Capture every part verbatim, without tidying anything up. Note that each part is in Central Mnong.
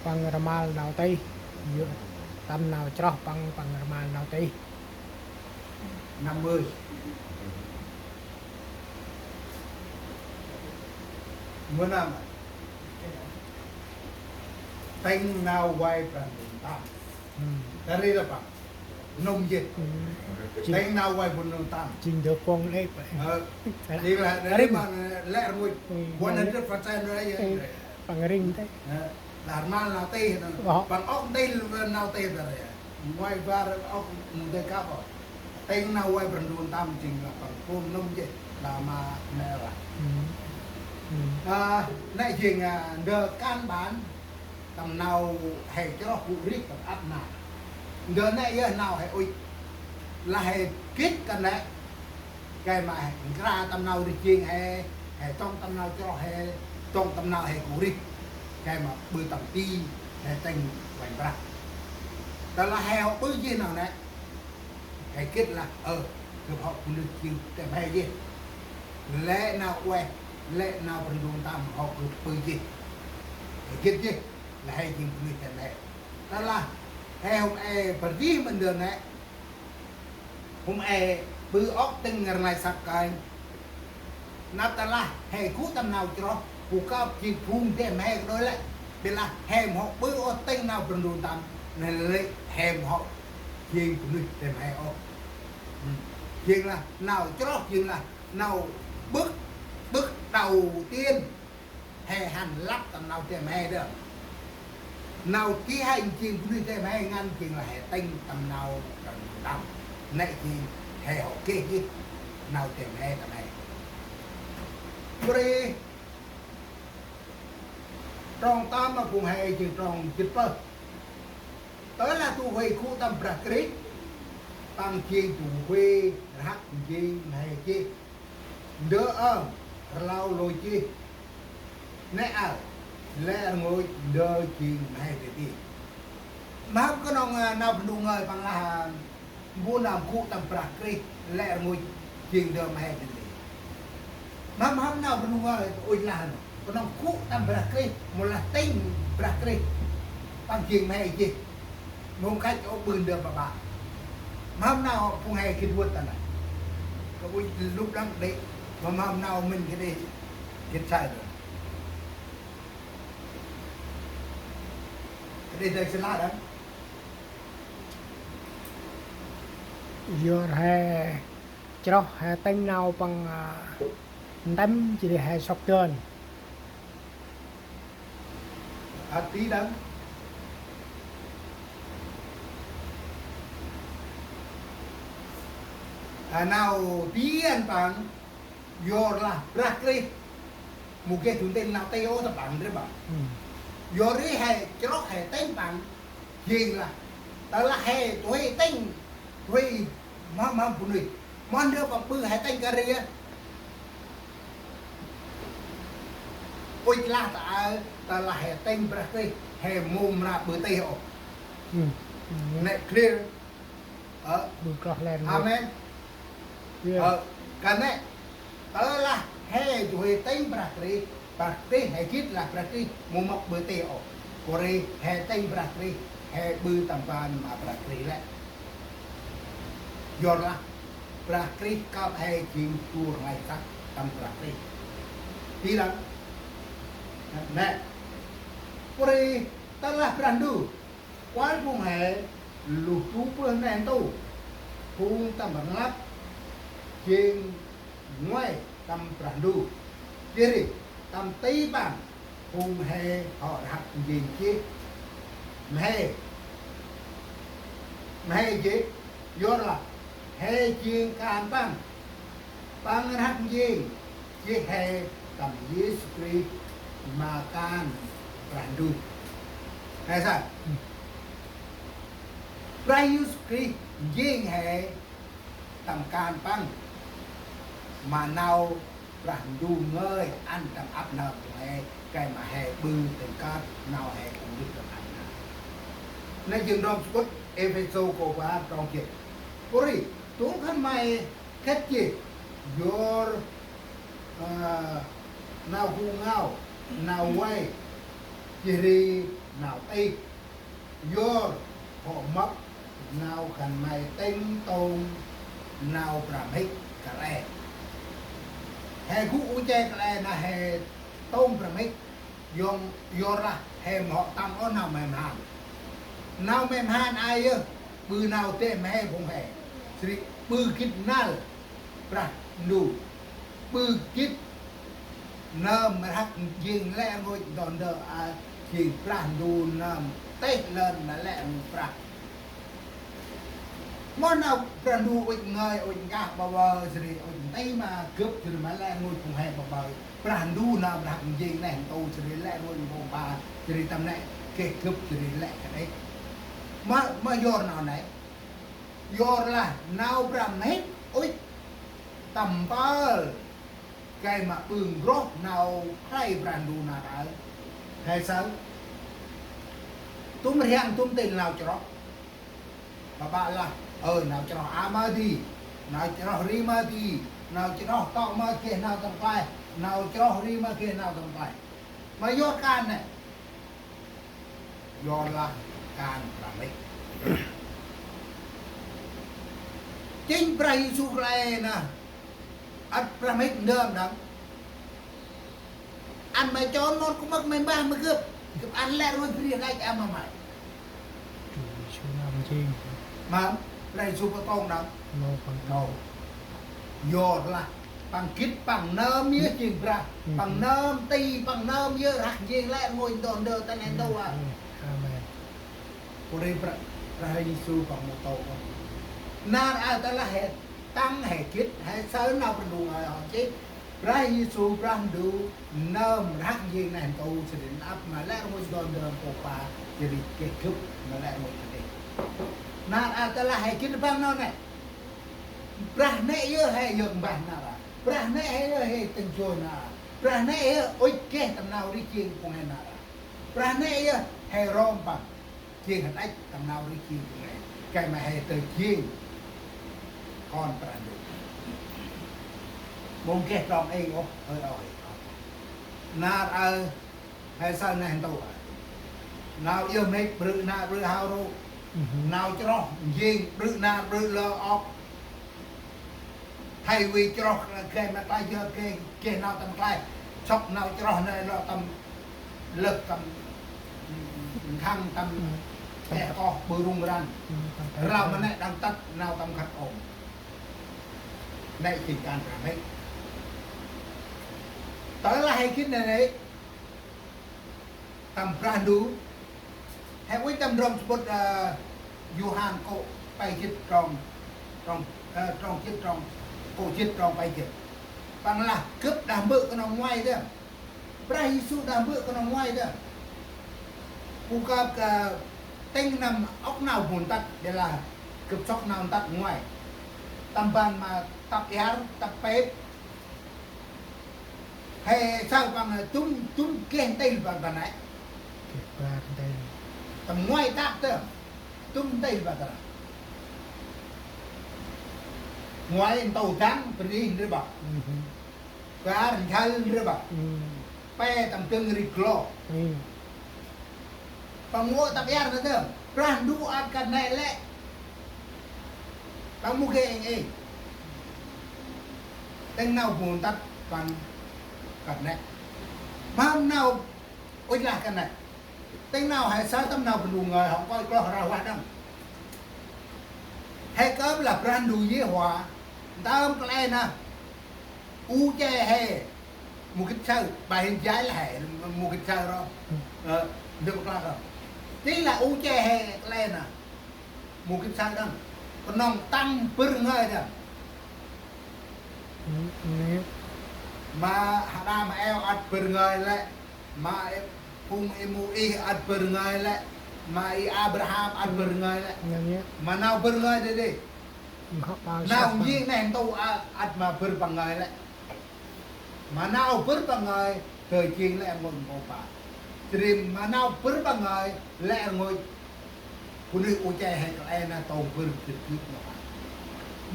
Păng rmal nau tih, yor tâm nau chroh păng, păng rmal nau tih. Năm mươi. Mưa năm. Tĭng nau vay Brah Ndu ntăm. Ơ. Ta ri lah păng. Nŭm jêh. Ơ. Tĭng nau vay Brah Ndu ntăm. Jêng ndơ păng lĕ. Ơ. Jêng lah, ta ri ri păng lĕ rngôch. Ơ. One hundred percent ri. Ơ. Păng ring tih. Ơ. Lah rmal nau tih. Ơ. Păng ôp ntil nau tih ta ri. Ngoai bar ôk mundê kăp ôh. Tĭng nau vay Brah Ndu ntăm jêng lah păng pôm nŭm jêh. Lah ma nĕ lah. Ơ, nĕ jêng, ơ, ndơ căn bản tâm nau he chroh gŭ rêh tâm ăp nar. Ndơ nĕ yơh nau he ŭch. Lah he gĭt kơt nĕ. Gay ma he nkra tâm nau rêh jêng he, he tŏng tâm nau chroh he, tŏng tâm nau he gŭ rêh. Gay ma ƀư tâm ti he tĭng Kôranh Brah. Tơ lah he hŏ ƀư jêh nau nĕ. He gĭt lah, ơ, gâp hŏ bunuyh jêng tĕm he jêh. Lĕ nau ueh, lĕ nau Brah Ndu ntăm hŏ gâp ƀư jêh. He gĭt jêh, lah he jêng bunuyh tĕm he. Tơ lah he hôm e bar jêh ma ndơ nĕ. Hôm e ƀư ôk tĭng rnglay săk kơnh. Năp tơ lah he gŭ tâm nau chroh, gŭ kơp jêng phung tĕm he kơdôi lĕ. Bi lah he mâu hŏ ƀư ôh tĭng nau Brah Ndu ntăm, nĕ lĕ he mâu hŏ jêng bunuyh tĕm he ôh. Ơ. Jêng lah nau chroh, jêng lah nau bước, bước đầu tiên. He hăn lăp tâm nau tĕm he đŏng. Nau ti he jêng bunuyh tĕm he ngăn jêng lah he tĭng tâm nau Brah Ndu ntăm. Nĕ jêng he hŏ geh jêh nau tĕm he tâm he. Bri trong tơm ma phung he jêng trong jât pơh. Tơ lah du huê gŭ tâm Brah Krist, păng jêng du huê rhăk njêng ma he jêh. Ndơ ơm rlau lôi jêh. Nĕ aơ, lĕ rngôch ndơ jêng ma he dadê. Mhâm knŏng, ơ, nau Brah Ndu ngơi păng lah, ơ, mbu nơm gŭ tâm Brah Krist lĕ rngôch jêng ndơ ma he dadê. Mhâm, mhâm nau Brah Ndu ngơi ŭch lah nô. Knŏng gŭ tâm Brah Krist, mâu lah tĭng Brah Krist. Păng jêng ma he jêh. Mông kăch ôh ƀư ndơ ƀaƀă. Mhâm nau phung he gĭt vât ta nây. Kơ ŭch lŭp đăng đê. Mhâm, mhâm nau mĭn kơ đê. Gĭt sai đê. Kơ đê dơi sila đăng. Yor he chroh he tĭng nau păng, ơ, ntĭm jêh ri he sŏk dơn. Ăt ti đăng. A, nau ti ăn păng, yor lah Brah Krist. Mâu geh du ntil nau tih ôh ta păng ri păng. Yor ri he chroh he tĭng păng. Jêng lah. Tơ lah he du huê tĭng. Du huê mhâm mhâm bunuyh. Mâu ndơ păng ƀư he tĭng kơt ri a. Ŭch lah ta aơ, tơ lah he tĭng Brah Krist, he mâu mra ƀư tih ôh. Nĕ clear. Ơ. Ƀư kloh len. Amen. Ơ, kơt nĕ, tơ lah he du huê tĭng Brah Krist, Brah Krist he gĭt lah Brah Krist, mâu mâp ƀư tih ôh. Kơt ri he tĭng Brah Krist, he ƀư tâm ban ma Brah Krist lĕ. Yor lah, Brah Krist kơp he jêng du rnglay săk tâm Brah Krist. Ti đăng. Nĕ. Kơt ri tơ lah Brah Ndu kuăl phung he luh du bơh neh ntu. Phung tâm rnglăp jêng ngoai tâm Brah Ndu. Jêh ri tâm ti păng phung he hŏ rhăk njêng jêh. Mhe. Mhe jêh. Yor lah. He jêng kan păng. Păng rhăk njêng jêh he tâm Yêsu Krist ma kan Brah Ndu. He saơ. Brah Yêsu Krist njêng he tâm kan păng. Ma nau Brah Ndu ngơi ăn tâm ăp nơm phung he, gay ma he ƀư tĭng kơt nau he gŭ rêh tâm ăp nơm. Nĕ jêng trong sŭt Êphêsô kô bar trong jê̆t. Kơt ri, tŭ khân may khât jêh. Yor, ơ, nau gŭ ngao, nau vay, jêh ri nau tih. Yor hŏ mâp nau khân may tĭng tông nau brah mhĭk kăl e. He gŭ u che kăl e nơh he tông brah mhĭk. Yor, yor lah he mhŏ tâm ôh nau may mhan. Nau may mhan a yơh, ƀư nau deh ma he phung he. Jêh ri ƀư gĭt năl Brah Ndu. Ƀư gĭt nơm rhăk njêng lĕ rngôch ndơ ndơ a jêng Brah Ndu nơm têh lơn ma lĕ rngôch Brah. Mâu nau Brah Ndu ŭch ngơi, ŭch nkah ƀa ƀơ, jêh ri ŭch nti ma gâp, jêh ri ma lĕ rngôch phung he ƀa ƀơ. Brah Ndu nơm rhăk njêng neh ntu, jêh ri lĕ rngôch mpông ba, jêh ri tâm nĕ geh gâp, jêh ri lĕ kơt êh. Ma, ma yor nau nĕ. Yor lah nau brah mhĭk ŭch tâm mpơl. Gay ma ƀư n'groh nau khlay Brah Ndu nar aơ. He saơ. Tum rhiăng tum tĭng nau chroh. Ƀa ƀă lah, ơ, nau chroh a ma di, nau chroh ri ma di, nau chroh tŏ ma geh nau tâm klaih, nau chroh ri ma geh nau tâm klaih. Ma yor kan nĕ. Yor lah kan brah mhĭk. Jêng Brah Yêsu khlay nơh. Ăt brah mhĭk ndơm đŏng. Ăn may chon mon kŭmâk may mbah ma gâp. Gâp ăn lĕ rngôch bri rnglăch a ma may. Yêsu nơm jêng. Ma, Brah Yêsu pơtông đŏng. Nô, păng nô. Yor lah. Păng gĭt, păng nơm yơh jêng brah. Păng nơm ti, păng nơm yơh rhăk njêng lĕ rngôch ndơ ndơ ta neh ntu a. Amen. Pô ri Brah, Brah Yêsu păng mâu tông. Nar aơ tơ lah he tăng he gĭt, he saơ nau Brah Ndu ngơi hŏ chih. Brah Yêsu Brah Ndu nơm rhăk njêng neh ntu, jêh ri năp ma lĕ rngôch ndơ ndơ mpômpa, jêh ri geh gâp ma lĕ rngôch kơt êh. Nar aơ tơ lah he gĭt păng nau nĕ. Brah nĕ yơh he yơk mbah nar aơ. Brah nĕ he yơh he tĭng joi nar aơ. Brah nĕ yơh ŭch geh tâm nau ri jêng phung he nar aơ. Brah nĕ yơh he rom păng. Jêng hăn ăch tâm nau ri jêng kơ ngai. Gay ma he tơ jêng kon Brah Ndu. Mâu geh trong êng ôh, ơi ơi. Nar aơ, he saơ neh ntu aơ. Nau yơh mhĭk ƀrư̆ nar ƀrư̆ hao rô̆. Nau chroh njêng ƀrư̆ nar ƀrư̆ lơ ôk. Thay vì chroh gay ma klaih yơh gay, gay nau tâm klaih. Sŏk nau chroh nây lŏ tâm lơh tâm nkhăng tâm êh koh bơ rŭng răng. Rlau ma nĕ đang tât nau tâm khât ôm. Nĕ jêng kan brah mhĭk. Tơ lah he gĭt nĕ nĕ. Tâm Brah Ndu. He ŭch tâm ndrôm samƀŭt, ơ, Yôhan kô̆ pe jê̆t trong, trong, ơ, trong jê̆t trong, kô̆ jê̆t trong pe jê̆t. Păng lah gâp đah mbơ̆ knŏng ngoai dơm. Brah Yêsu đah mbơ̆ knŏng ngoai dơm. Bu kơp kơ tĭng nâm ŏk nau bu ntât, ƀiălah gâp sŏk nau ntât ngoai. Tâm ban ma tăp iăr, tăp pêt, He saơ păng, ơ, tum, tum geh ntil păng ta nĕ. Geh bar ntil. Tâm ngoai tăp tơ. Tum ntil păng ta nĕ. Ngoai ntô dăng, bri ndri bă. Bar ntil ndri bă. Pe tâm dâng ri glo. Păng mâu tăp iăr nơh tơm. Brah Ndu ăt kơt nĕ lĕ. Păng mâu geh êng êng. Tĭng nau bu ntât păng kơt nĕ. Mâm nau ŭch lah kơt nĕ. Tĭng nau he saơ tâm nau bu ngơi hŏng kơi kloh rah vah đŏng. He kơp lah Brah Ndu Yêhôva. Ntơm kăl e nơh. U che he. Mâu gĭt saơ, ƀa hên jai lah he, mâu gĭt saơ ro. Ơ, ndơ mâu klă ro. Tĭng lah u che he kăl e nơh. Mâu gĭt saơ đŏng. Knŏng tăng bâr ngơi đŏng. Ma H'Ađam H'Êva ăt bâr ngơi lĕ. Ma phung i Môis ăt bâr ngơi lĕ. Ma i Abraham ăt bâr ngơi lĕ. Ma nau bâr ngơi dadê. Nau njêng neh ntu ăt ma bâr păng ngơi lĕ. Ma nau bâr păng ngơi, dơi jêng lĕ rngôch mpômpa. Jêh ri ma nau bâr păng ngơi, lĕ rngôch. Bunuyh u che he kăl e nơh tông bâr jêh gĭt nơh.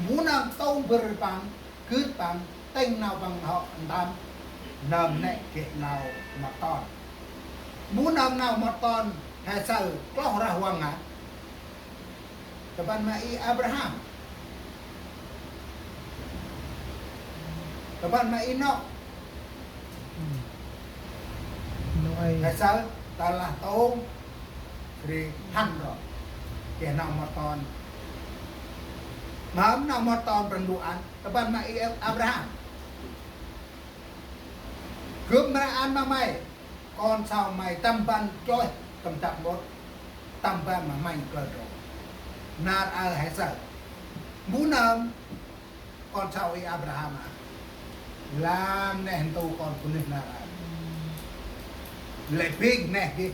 Mbu nơh tông bâr păng, Gĭt păng tĭng nau păng hŏ ntăm, nơm nĕ geh nau mât ton. Mbu nơm nau mât ton he saơ kloh rah văng ngăn. Tâm ban ma i Abraham. Tâm ban ma i Nôk. Nôk ai. He saơ tơlah tông ri hăn ro. Geh nau mât ton. Mâm nau mât ton Brah Ndu ăn. Tâm ban ma i Abraham. Gâp mra ăn ma may kon sau may tâm ban choi tâm dăp mƀŭt, tâm ban ma may klơ trôk. Nar aơ he saơ. Mbu nơm kon sau i Abraham a. Lam neh ntu kon bunuyh nar aơ. Lĕ bêng neh gĭt.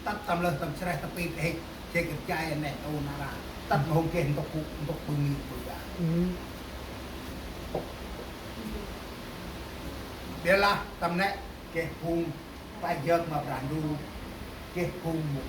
Tât tâm lơh tâm sreh tâm pit hê, jêng gĭt jay neh ntu nar aơ. Tât ma hôm geh ntŭk gŭ, ntŭk bưng ni bưng ga. Ƀiălah tâm nĕ geh phung klach yơk ma Brah Ndu, geh phung mŭk